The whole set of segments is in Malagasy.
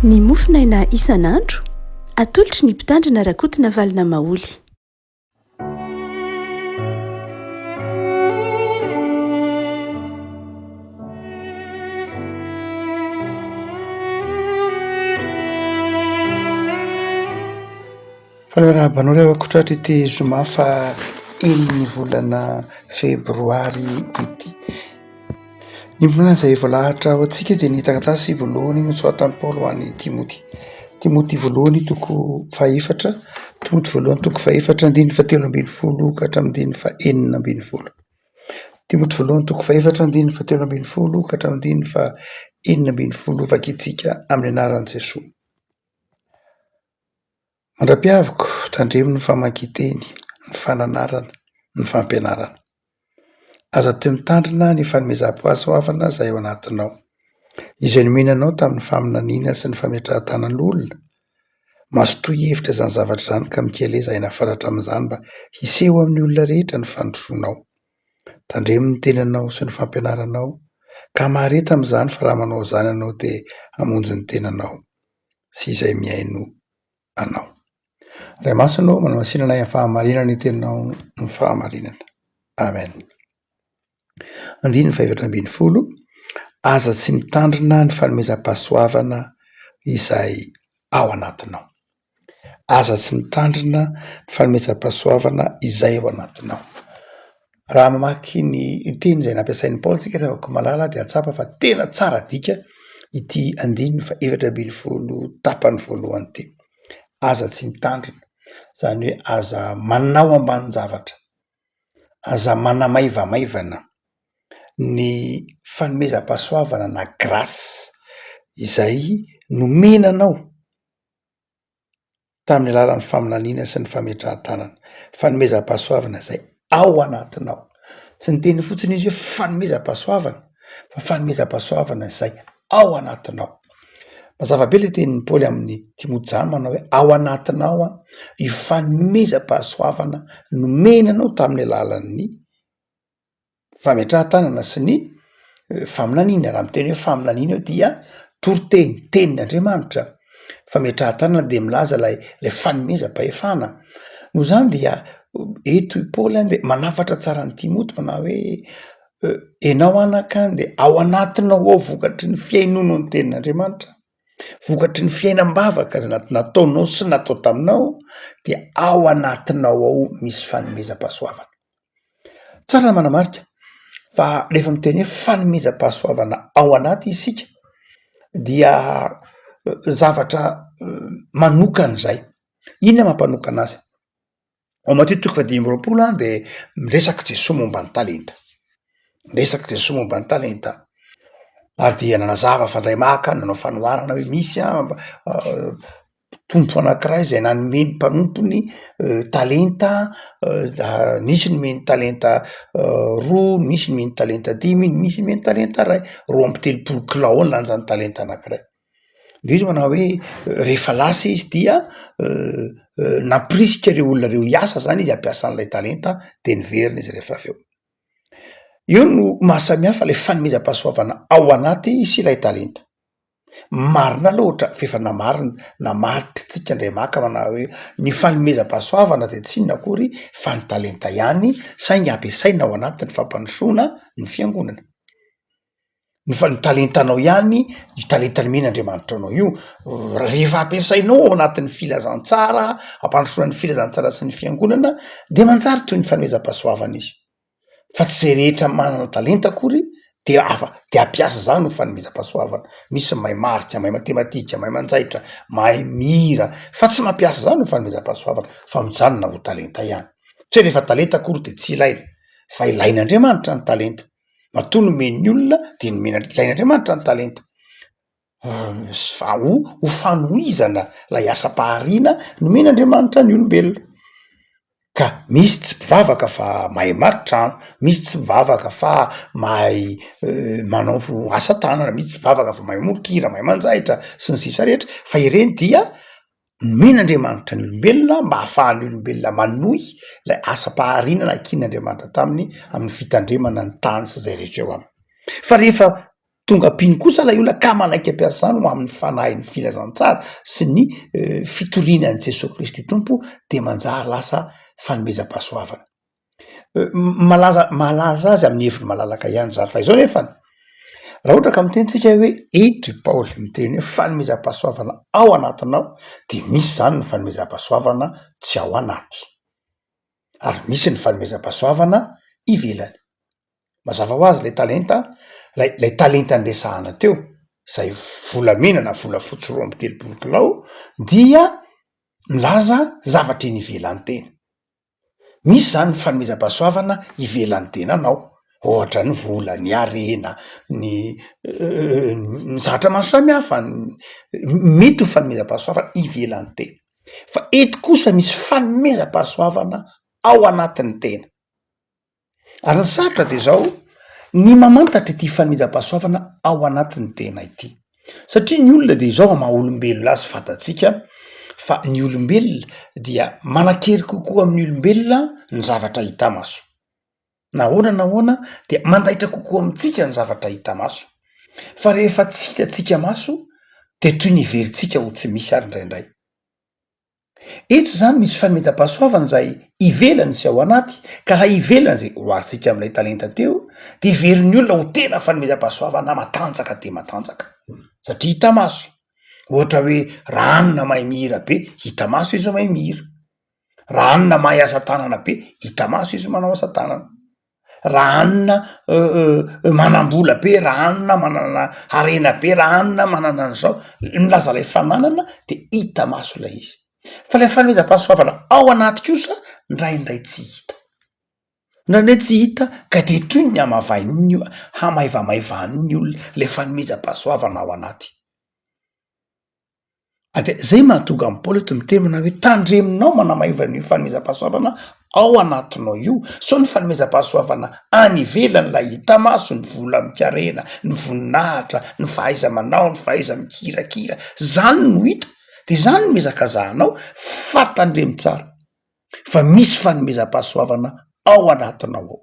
Ny mofonaina isan'andro, atolotry ny Mpitandrina Rakotonavalona Maholy. Fa miarahaba anao ry havako tratra ity zoma faha enin'ny volana febroary ity. Ny volana izay voalahatra ho antsika dia ny taratasy voalohany nosoratan'i Paoly ho an'i Timoty. Timoty voalohany toko fahefatra, Timoty voalohany toko fahefatra andininy fahatelo ambin'ny folo ka hatramin'ny andininy fahenina ambin'ny folo. Timoty voalohany toko fahefatra andininy fahatelo ambin'ny folo ka hatramin'ny andininy fahenina ambin'ny folo vakintsika amin'ny anaran'i Jesoa. Mandra-piaviko, tandremo ny famakian-teny, ny fananarana, ny fampianarana. Aza toy mitandrina ny fanomezam-pahasoavana izay ao anatinao, izay nomena anao tamin'ny faminaniana sy ny fametrahan-tanan'olona. Mazotoa hihevitra izany zavatra izany ka mikeleza aina fatratra amin'izany mba hiseho amin'ny olona rehetra ny fandrosoanao. Tandremo ny tenanao sy ny fampianaranao ka mahareta amin'izany fa raha manao izany ianao dia hamonjy ny tenanao sy izay mihaino anao. Ray Masina ô, manamasina anay amin'ny fahamarinana ny teninao ny fahamarinana. Amen. Andininy fahefatra ambin'ny folo, aza tsy mitandrina ny fanomezam-pahasoavana izay ao anatinao. Aza tsy mitandrina ny fanomezam-pahasoavana izay ao anatinao. Raha mamaky ny teny izay nampiasain'i Paoly isika ry havako malala dia hahatsapa fa tena tsara dika ity andininy faha 14 tapany voalohany ity. Aza tsy mitandrina, izany hoe aza manao ambanin-javatra, aza manamaivamaivana ny fanomezam-pahasoavana na grâce izay nomena anao. tamin'ny alalan'ny faminaniana sy ny fametrahan-tanana, fanomezam-pahasoavana izay ao anatinao. Tsy niteny fotsiny izy hoe fanomezam-pahasoavana fa fanomezam-pahasoavana izay ao anatinao. Mazava be le tenin'i Paoly amin'i Timoty zany manao hoe ao anatinao an io fanomezam-pahasoavana nomena anao tamin'ny alalan'ny fametrahan-tanana sy ny faminaniana, raha miteny hoe faminaniana eo dia toriteny, tenin'Andriamanitra, fametrahan-tanana dia milaza ilay ilay fanomezam-pahefana, noho izany dia eto i Paoly an de manafatra tsara an'i Timoty manao hoe ianao anaka de ao anatinao ao vokatry ny fihainoanao ny tenin'Andriamanitra, vokatry ny fiainam-bavaka zay nataonao sy natao taminao dia ao anatinao ao misy fanomezam-pahasoavana. Tsara ny manamarika fa rehefa miteny hoe fanomezam-pahasoavana ao anaty isika dia zavatra manokana izay. Inona no mampanokana azy? Ao Matio toko faha 25 an de miresaka Jesoa momba ny talenta, miresaka Jesoa momba ny talenta ary dia nanazava fa ndray maka nanao fanoharana hoe misy an Tompo anankiray izay nanome ny mpanompony talenta, nisy nomeny talenta roa, nisy nomeny talenta dimy, nisy nomeny talenta iray, 32 kilao eo ny lanjan'ny talenta anankiray. De izy manao hoe rehefa lasa izy dia nampirisika ireo olona ireo hiasa zany izy hampiasa an'ilay talenta de niverina izy rehefa avy eo. Eo no mahasamihafa ilay fanomezam-pahasoavana ao anaty sy ilay talenta. Marina loatra f'efa namarina, namaritr'tsika indray maka manao hoe ny fanomezam-pahasoavana dia tsy inona akory fa ny talenta ihany saingy ampiasaina ao anatin'ny fampandrosoana ny fiangonana. Ny fa- ny talentanao ihany, io talenta nomen'Andriamanitra anao io, rehefa ampiasainao ao anatin'ny filazantsara, hampandrosoana ny filazantsara sy ny fiangonana de manjary toy ny fanomezam-pahasoavana izy. Fa tsy zay rehetra manana talenta akory de afa- de hampiasa zany ho fanomezam-pahasoavana, misy mahay marika, mahay matematika, mahay manjaitra, mahay mihira, fa tsy mampiasa zany ho fanomezam-pahasoavana fa mijanona ho talenta ihany, tsy hoe rehefa talenta akory de tsy ilaina fa ilain'Andriamanitra ny talenta, matoa nomen'ny olona de nomena ilain'Andriamanitra ny talenta, fa ho ho fanohizana lay asam-pahariana nomen'Andriamanitra ny olombelona. Ka misy tsy mpivavaka fa mahay mari-trano, misy tsy mivavaka fa mahay manao asa tanana, misy tsy mivavaka fa mahay moron-kira, mahay manjaitra, sy ny sisa rehetra, fa ireny dia nomen'Andriamanitra ny olombelona mba ahafahan'ny olombelona manohy lay asam-pahariana nankinin'Andriamanitra taminy amin'ny fitandremana ny tany sy zay rehetra eo aminy. Fa rehefa. Tonga mpino kosa ilay olona ka manaiky hampiasa izany ho amin'ny fanahin'ny filazantsara sy ny fitoriana an'i Jesoa Kristy Tompo dia manjary lasa fanomezam-pahasoavana. Malaza mahalaza azy amin'ny heviny malalaka ihany izany fa izao nefany, raha ohatra ka miteny tsika hoe eto i Paoly miteny hoe fanomezam-pahasoavana ao anatinao de misy zany ny fanomezam-pahasoavana tsy ao anaty, ary misy ny fanomezam-pahasoavana ivelany. Mazava ho azy lay talenta, lay lay talenta niresahana teo zay volamena na volafotsy 32 kilao dia milaza zavatra eny ivelan'ny tena. Misy zany ny fanomezam-pahasoavana ivelan'ny tenanao, ohatra ny vola, ny harena, ny ny zavatra maro samihafa, mety ho fanomezam-pahasoavana ivelan'ny tena, fa eto kosa misy fanomezam-pahasoavana ao anatin'ny tena. Ary ny sarotra dia izao, ny mamantatra ity fanomezam-pahasoavana ao anatin'ny tena ity. Satria ny olona dia izao maha olombelona azy fantatsika fa ny olombelona dia manan-kery kokoa amin'ny olombelona ny zavatra hita maso. Na ahoana na ahoana dia mandaitra kokoa amintsika ny zavatra hita maso. Fa rehefa tsy hitantsika maso dia toy ny heverintsika ho tsy misy ary indraindray. Eto izany misy fanomezam-pahasoavana izay ivelany sy ao anaty, ka ilay ivelany izay oharintsika amin'ilay talenta teo dia heverin'ny olona ho tena fanomezam-pahasoavana matanjaka dia matanjaka satria hita maso, ohatra hoe raha anona mahay mihira be, hita maso izy mahay mihira, raha anona mahay asa tanana be, hita maso izy manao asa tanana. Raha anona manam-bola be, raha anona manana harena be, raha anona manana an'izao, milaza ilay fananana de hita maso ilay izy. Fa ilay fanomezam-pahasoavana ao anaty kosa indraindray tsy hita, indraindray tsy hita ka de toy ny hamavain'ny hamaivamaivanin'ny olona ilay fanomezam-pahasoavana ao anaty. Ary dia zay mahatonga an'i Paoly eto miteny manao hoe tandremonao manamaivana io fanomezam-pahasoavana ao anatinao io, sao ny fanomezam-pahasoavana any ivelany ilay hita maso, ny vola amin-karena, ny voninahitra, ny fahaiza-manao, ny fahaiza-mikirakira, zany no hita, de zany no mihazakazahanao fa tandremo tsara fa misy fanomezam-pahasoavana ao anatinao ao.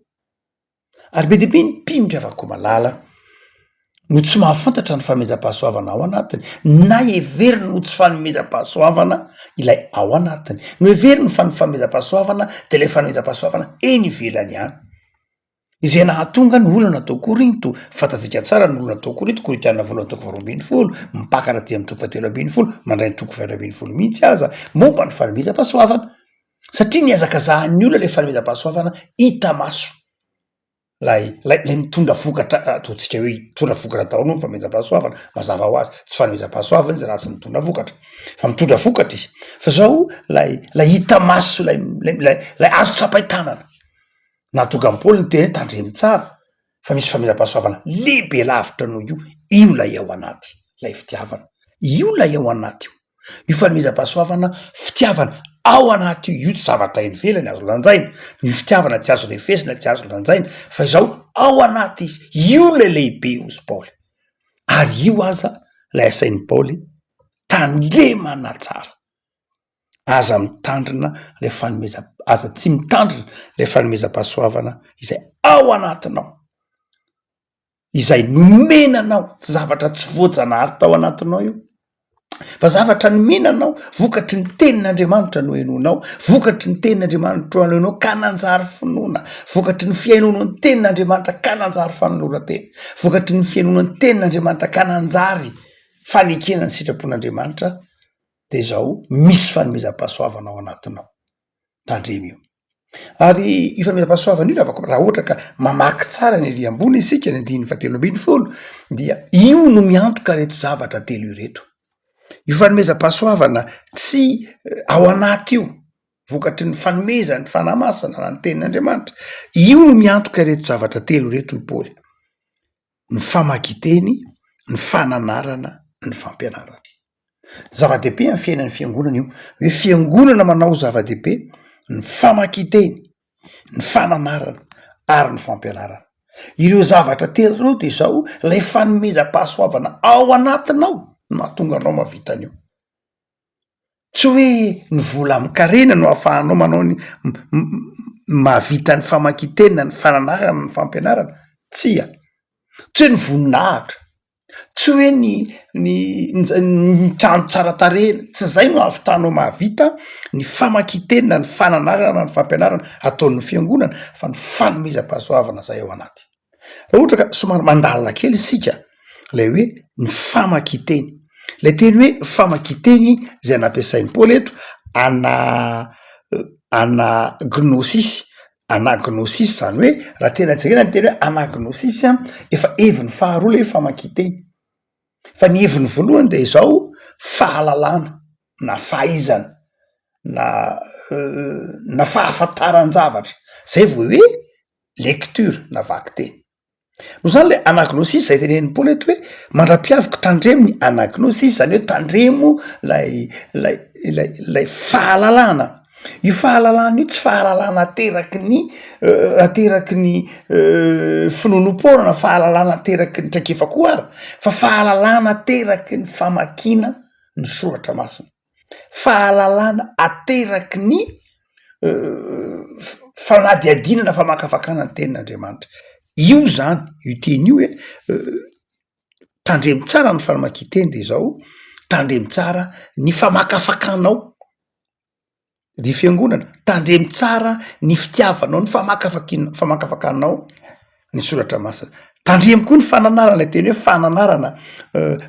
Ary be dia be ny mpino ry havako malala no tsy mahafantatra ny fanomezam-pahasoavana ao anatiny, na heveriny ho tsy fanomezam-pahasoavana ilay ao anatiny. Noheveriny fa ny fanomezam-pahasoavana de ilay fanomezam-pahasoavana eny ivelany ihany, izay nahatonga ny olana tao Korinto. Fantatsika tsara ny olana tao Korinto, Korintiana voalohany toko faharoa ambinifolo, mipakana aty amin'ny toko fahatelo ambinifolo, mandray ny toko faharoa ambinifolo mihitsy aza momba ny fanomezam-pahasoavana. Satria nihazakazahan'ny olona ilay fanomezam-pahasoavana hita maso, lay lay lay mitondra vokatra ataontsika hoe hitondra vokatra daholo moa ny fanomezam-pahasoavana, mazava ho azy, tsy fanomezam-pahasoavana izy raha tsy mitondra vokatra, fa mitondra vokatra izy, fa zao lay lay hita maso lay lay lay azo tsapain-tanana, nahatonga an'i Paoly niteny hoe tandremo tsara fa misy fanomezam-pahasoavana lehibe lavitra noho io, io lay ao anaty, lay fitiavana, io lay ao anaty io. Io fanomezam-pahasoavana fitiavana ao anaty io, io tsy zavatra eny ivelany azo lanjaina, ny fitiavana tsy azo refesina, tsy azo lanjaina, fa izao ao anaty izy, io lay lehibe hozy Paoly, ary io aza lay asain'i Paoly tandremana tsara, aza mitandrina lay fanomezam-, aza tsy mitandrina lay fanomezam-pahasoavana izay ao anatinao. izay nomena anao, tsy zavatra tsy voajanahary tao anatinao io, fa zavatra nomena anao vokatry ny tenin'Andriamanitra no henoinao, vokatry ny tenin'Andriamanitra no henoinao ka nanjary finoana, vokatry ny fihainoanao ny tenin'Andriamanitra ka nanjary fanoloran-tena, vokatry ny fihainoana ny tenin'Andriamanitra ka nanjary fanekena ny sitrapon'Andriamanitra, de izao misy fanomezam-pahasoavana ao anatinao. Tandremo io. Ary io fanomezam-pahasoavana io ravako raha ohatra ka mamaky tsara ny ery ambony isika ny andininy fahatelo ambinifolo dia io no miantoka ireto zavatra telo ireto. Io fanomezam-pahasoavana tsy ao anaty io, vokatry ny fanomezan'ny Fanahy Masina na ny tenin'Andriamanitra, io no miantoka ireto zavatra telo ireto hoy Paoly. Ny famakian-teny, ny fananarana, ny fampianarana. Zava-dehibe amin'ny fiainan'ny fiangonana io, hoe fiangonana manao zava-dehibe ny famakian-teny, ny fananarana ary ny fampianarana. Ireo zavatra telo ireo de zao lay fanomezam-pahasoavana ao anatinao no mahatonga anao mahavita an'io. Tsy hoe ny vola amin-karena no ahafahanao manao ny mahavita ny famakian-teny na ny fananarana na ny fampianarana, tsia, tsy hoe ny voninahitra. Tsy hoe ny ny ny trano tsara tarehy, tsy zay no ahavitanao mahavita ny famakian-teny na ny fananarana na ny fampianarana ataon'ny fiangonana fa ny fanomezam-pahasoavana zay ao anaty. Raha ohatra ka somary mandalina kely isika lay hoe ny famakian-teny, lay teny hoe famakian-teny zay nampiasain'i Paoly eto ana- anagnosis, anagnosis zany hoe raha tena jerena ny teny hoe anagnosis an, efa heviny faharoa le hoe famakian-teny, fa ny heviny voalohany de izao fahalalana na fahaizana na na fahafantaran-javatra, zay vao hoe lecture na vakiteny. Noho izany le anagnosis zay tenenin'i Paoly eto hoe mandra-piaviko tandremo ny anagnosis zany hoe tandremo lay lay ilay lay fahalalana, io fahalalana io tsy fahalalana ateraky ny ateraky ny finoanoam-poana na fahalalana ateraky ny traikefa koa ara fa fahalalana ateraky ny famakiana ny soratra masina. Fahalalana ateraky ny fanadihadiana na famakafakana ny tenin'Andriamanitra. Io zany, io teny io hoe tandremo tsara ny famakian-teny de izao, tandremo tsara ny famakafakanao ry fiangonana, tandremo tsara ny fitiavanao ny famakafakin- famakafakanao ny soratra masina. Tandremo koa ny fananarana, ilay teny hoe fananarana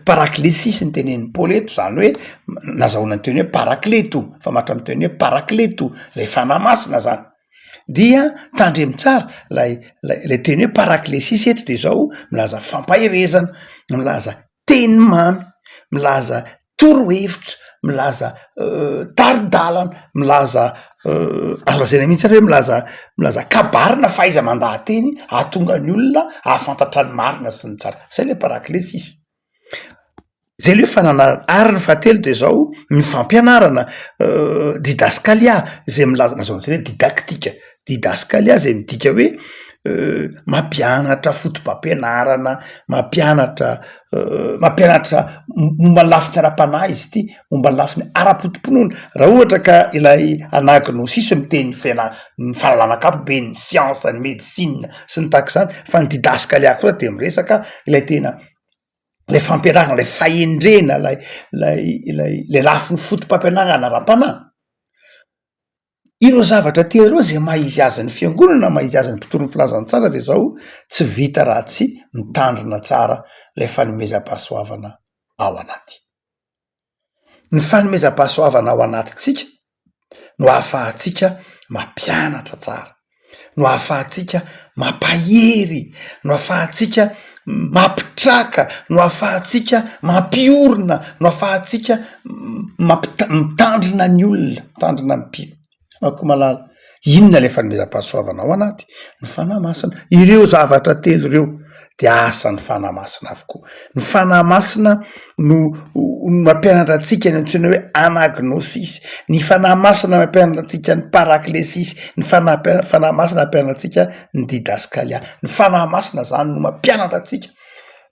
paraklesis ny tenenin'i Paoly eto, zany hoe nazahoana ny teny hoe parakleto, mifamatotra amin'ny teny hoe parakleto, lay fanahy masina zany. Dia tandremo tsara lay lay lay teny hoe paraklesis eto de zao milaza fampaherezana, milaza teny mamy, milaza torohevitra, milaza tari-dalana, milaza azo lazaina mihitsy ary hoe milaza milaza kabary na fahaiza-mandaha-teny ahatonga ny olona hahafantatra ny marina sy ny tsara, zay le paraklesis, zay le hoe fananarana. Ary ny fahatelo de zao, ny fampianarana didaskalia zay milaza azo lazaina hoe didaktika, didaskalia zay midika hoe mampianatra foto-pampianarana, mampianatra mampianatra momba ny lafiny ara-panahy izy ity, momba ny lafiny ara-poto-pinoana, raha ohatra ka ilay anagnosis miteny ny fiana- ny fahalalana ankapobeny, ny siansa, ny medisina sy ny tahak'izany, fa ny didaskalia kosa de miresaka ilay tena lay fampianarana, lay fahendrena, lay lay ilay lay lafiny foto-pampianarana ara-panahy. Ireo zavatra telo ireo izay maha izy azy ny fiangonana, maha izy azy ny mpitory ny filazantsara de zao, tsy vita raha tsy mitandrina tsara lay fanomezam-pahasoavana ao anaty. Ny fanomezam-pahasoavana ao anatintsika no ahafahantsika mampianatra tsara, no ahafahantsika mampahery, no ahafahantsika mampitraka, no ahafahantsika mampiorina, no ahafahantsika mampit- mitandrina ny olona, mitandrina ny mpino. Ako malala, inona le fanomezam-pahasoavana ao anaty? Ny Fanahy Masina. Ireo zavatra telo ireo dia asan'ny Fanahy Masina avokoa. Ny Fanahy Masina no mampianatra antsika ny antsoina hoe anagnosis, ny Fanahy Masina mampianatra antsika ny paraklesis, ny Fanahy Fanahy Masina mampianatra antsika ny didaskalia. Ny Fanahy Masina zany no mampianatra antsika,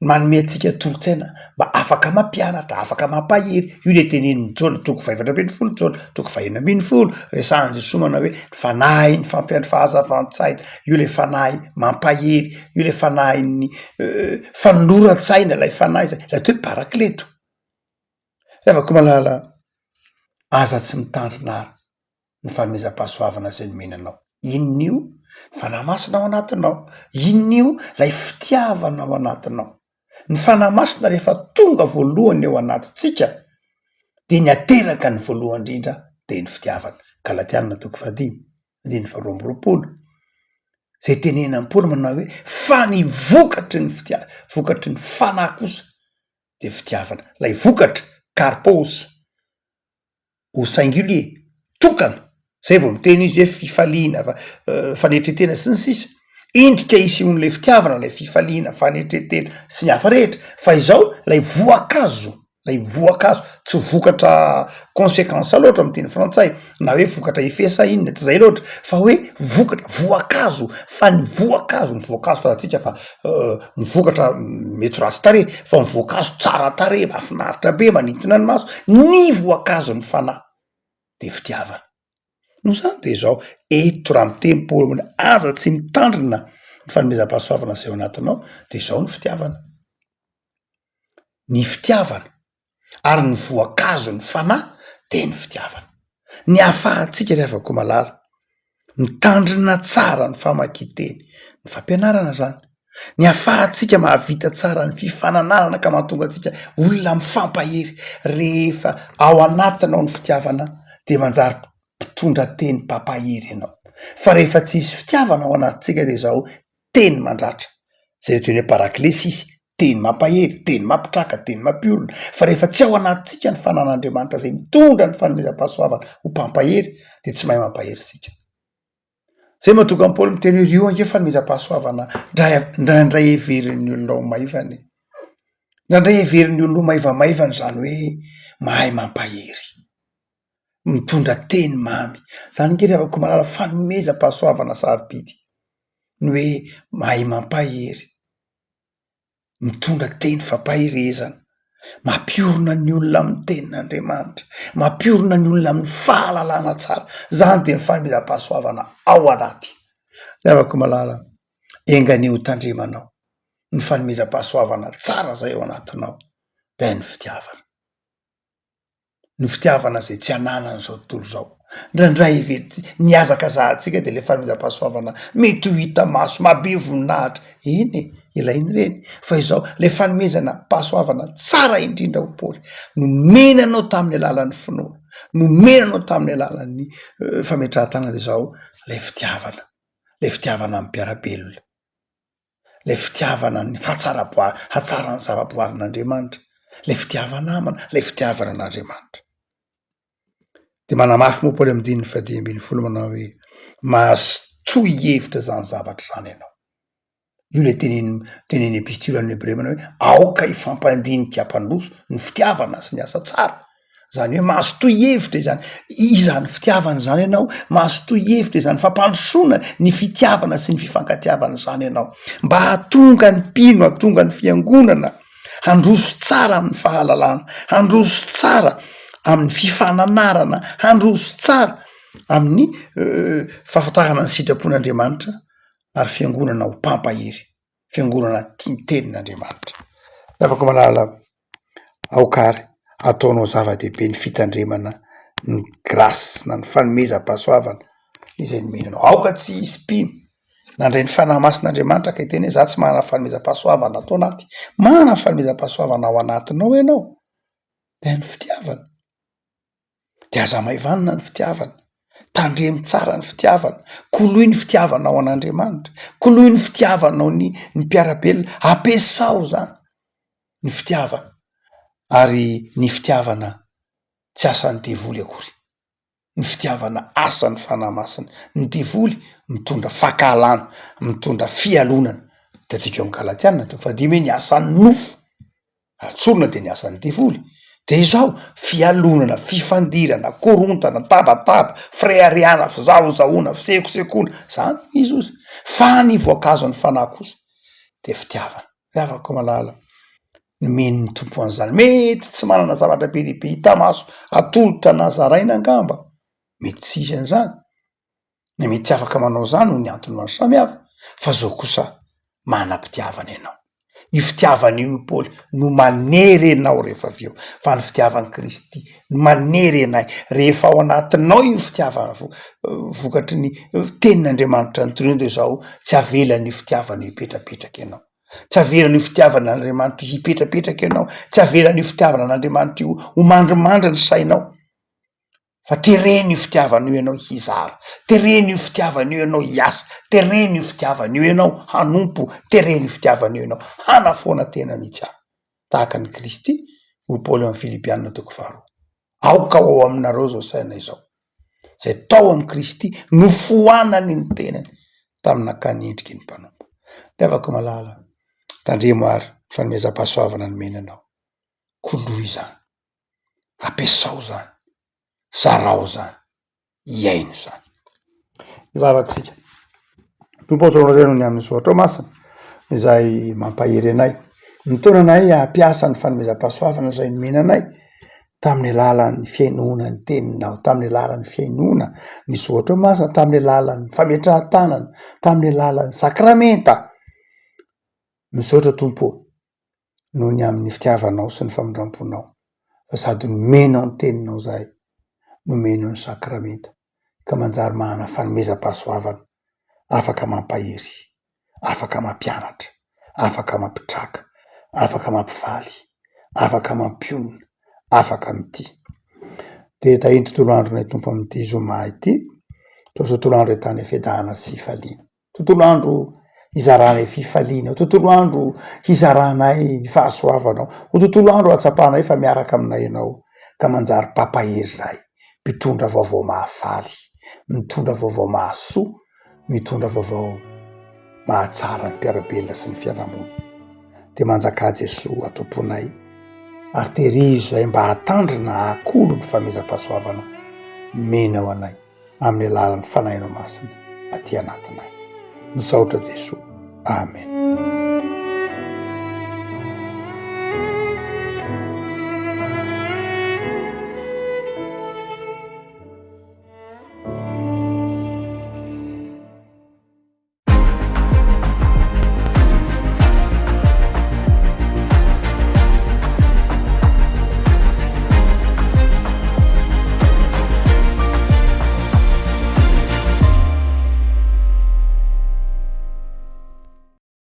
manome antsika tolo-tsaina mba afaka mampianatra, afaka mampahery, io le tenenin'i Jaona toko fahefatra 18 Jaona toko fahenina 16, resahan'i Jesoa manao hoe ny Fanahin'ny fampian- fahazavan-tsaina, io le Fanahy mampahery, io le Fanahin'ny fanoloran-tsaina, ilay Fanahy zay, ilay atao hoe parakleto. Ry havako malala, aza tsy mitandrina ary ny fanomezam-pahasoavana izay nomena anao. Inona io? Ny Fanahy Masina ao anatinao. Inona io? Ilay fitiavana ao anatinao. Ny Fanahy Masina rehefa tonga voalohany ao anatintsika dia ny ateraka ny voalohany indrindra dia ny fitiavana. Galatiana toko fahadimy, andininy faharoa 22. Izay tenenan'i Paoly manao hoe fa ny vokatry ny fitia-, vokatry ny Fanahy kosa dia fitiavana. Ilay vokatra, karpos. au singulier, tokana, zay vao miteny izy hoe fifaliana, fanetretena sy ny sisa, endrika isehoan'ilay fitiavana ilay fifaliana, fanetretena sy ny hafa rehetra, fa izao lay voankazo, lay voankazo, tsy vokatra consequence loatra amy teny frantsay na hoe vokatra effet sa inona, tsy zay loatra fa hoe vokatra, voankazo, fa ny voankazo, ny voankazo fantatsika fa ny vokatra mety ratsy tarehy fa ny voankazo tsara tarehy mahafinaritra be manintona ny maso, ny voankazon'ny fanahy de fitiavana, noho izany de izao eto raha miteny Paoly aza tsy mitandrina ny fanomezam-pahasoavana izay ao anatinao de izao ny fitiavana. Ny fitiavana, ary ny voankazon'ny fanahy dia ny fitiavana. Ny ahafahantsika ry havako malala, mitandrina tsara ny famakian-teny, ny fampianarana zany, ny ahafahantsika mahavita tsara ny fifananarana ka mahatonga antsika olona mifampahery, rehefa ao anatinao ny fitiavana de manjary mpitondra teny mpampahery ianao, fa rehefa tsisy fitiavana ao anatintsika de zao teny mandratra, zay atao hoe paraklesis, teny mampahery, teny mampitraka, teny mampiorina, fa rehefa tsy ao anatintsika ny fanan'Andriamanitra zay mitondra ny fanomezam-pahasoavana ho mpampahery de tsy mahay mampahery isika. Zay mahatonga an'i Paoly miteny hoe io ange fanomezam-pahasoavana ndray ndraindray heverin'ny olona ho maivana e, ndraindray heverin'ny olona ho maivamaivana izany hoe mahay mampahery, mitondra teny mamy, zany ange ry havako malala fanomezam-pahasoavana sarobidy ny hoe mahay mampahery. mitondra teny fampaherezana, mampiorina ny olona amin'ny tenin'Andriamanitra, mampiorina ny olona amin'ny fahalalana tsara, zany de ny fanomezam-pahasoavana ao anaty. Ry havako malala, enga anie ho tandremanao ny fanomezam-pahasoavana tsara zay ao anatinao, dia ny fitiavana. ny fitiavana izay tsy ananan'izao tontolo izao. Indraindray heveritsika, ny hazakazahantsika dia ilay fanomezam-pahasoavana mety ho hita maso, mahabe voninahitra, eny e, ilaina ireny, fa izao ilay fanomezana pahasoavana tsara indrindra hoy Paoly, nomena anao tamin'ny alalan'ny finoana, nomena anao tamin'ny alalan'ny fametrahan-tanana dia izao ilay fitiavana, ilay fitiavana amin'ny mpiara-belona. Ilay fitiavana ny fahatsara-boary, hatsaran'ny zava-boarin'Andriamanitra, ilay fitiava-namana, ilay fitiavana an'Andriamanitra. De manamafy moa Paoly amin'ny andininy fahadimy ambin'ny folo manao hoe mazotoa hihevitra izany zavatra izany ianao. Io ilay tenenin- tenenin'ny epistolan'ny Hebreo manao hoe aoka hifampandinika hampandroso ny fitiavana sy ny asa tsara. Zany hoe mazotoa hihevitra izany izany fitiavana izany ianao, mazotoa hihevitra izany fampandrosoana ny fitiavana sy ny fifankatiavana izany ianao, mba hahatonga ny mpino, hahatonga ny fiangonana handroso tsara amin'ny fahalalana, handroso tsara amin'ny fifananarana, handroso tsara amin'ny fahafantarana ny sitrapon'Andriamanitra ary fiangonana ho mpampahery, fiangonana tia ny tenin'Andriamanitra. Ravako malala. Aoka ary ataonao zava-dehibe ny fitandremana ny grâce na ny fanomezam-pahasoavana izay nomena anao. Aoka tsy hisy mpino nandray ny Fanahy Masin'Andriamanitra ka hiteny hoe za tsy manana fanomezam-pahasoavana ato anaty. Manana fanomezam-pahasoavana ao anatinao ianao, dia ny fitiavana. De aza hamaivanina ny fitiavana, tandremo tsara ny fitiavana, koloy ny fitiavanao an'Andriamanitra, koloy ny fitiavanao ny ny mpiara-belona, ampiasao zany ny fitiavana ary ny fitiavana tsy asan'ny devoly akory, ny fitiavana asan'ny Fanahy Masina, ny devoly mitondra fankahalana, mitondra fialonana, hitantsika ao amin'ny Galatiana toko fahadimy hoe ny asan'ny nofo. Atsorina dia ny asan'ny devoly. Dia izao, fialonana, fifandirana, korontana, tabataba, fireharehana, fizahozahoana, fisekosekoana, zany izy ozy. Fa ny voankazon'ny fanahy kosa dia fitiavana. Ry havako malala, nomen'ny Tompo an'izany. Mety tsy manana zavatra be dia be hita maso atolotra na zaraina angamba, mety tsy hisy an'izany. na mety tsy afaka manao izany noho ny antony maro samihafa, fa zao kosa manam-pitiavana ianao. Io fitiavana io i Paoly no manery anao rehefa avy eo, fa ny fitiavan'i Kristy no manery anay. Rehefa ao anatinao io fitiavana vo- vokatry ny tenin'Andriamanitra nitoriana de zao, tsy avelan'io fitiavana io hipetrapetraka ianao. Tsy avelan'io fitiavana an'Andriamanitra io hipetrapetraka ianao, tsy avelan'io fitiavana an'Andriamanitra io ho mandrimandry ny sainao. Fa terena io fitiavana io ianao hizara, terena io fitiavana io ianao hiasa, terena io fitiavana io ianao hanompo, terena io fitiavana io ianao hanafoana tena mihitsy aho. Tahaka an'i Kristy, hoy Paoly ao amin'ny Filipiana toko faharoa. Aoka ho ao aminareo izao saina izao, izay tao amin'i Kristy, nofoanany ny tenany tamin'ny nakany endriky ny mpanompo. Ry havako malala, tandremo ary ny fanomezam-pahasoavana nomena anao. Koloy izany. Ampiasao zany, zarao zany, iaino zany. Hivavaka isika. Tompo ô, tsaroanao izay noho ny amin'ny soratrao masina izay mampahery anay, mitaona anay hampiasa ny fanomezam-pahasoavana izay nomena anay tamin'ny alalan'ny fihainoana ny teninao, tamin'ny alalan'ny fihainoana ny soratrao masina, tamin'ny alalan'ny fametrahan-tanana, tamin'ny alalan'ny sakramenta. Misaotra Tompo ô. Noho ny amin'ny fitiavanao sy ny famindram-ponao, fa sady nomenao ny teninao izahay, nomenao ny sakramenta, ka manjary manana fanomezam-pahasoavana afaka mampahery, afaka mampianatra, afaka mampitraka, afaka mampifaly, afaka mampionona, afaka mitia. Dia tahin'ny tontolo andronay Tompo amin'ity zoma ity, toa tontolo andro ahitana fiadanana sy fifaliana. Tontolo andro hizaranay fifaliana, ho tontolo andro hizaranay ny fahasoavanao, ho tontolo andro hahatsapanay fa miaraka aminay ianao ka manjary mpampahery izahay, mpitondra vaovao mahafaly, mitondra vaovao mahasoa, mitondra vaovao mahatsara ny mpiara-belona sy ny fiarahamonina. Dia manjakà Jesoa ato am-ponay ary tehirizo izahay mba hahatandrina hahakolo ny fanomezam-pahasoavanao omenao anay. amin'ny alalan'ny Fanahinao Masina aty anatinay. Misaotra Jesoa. Amen.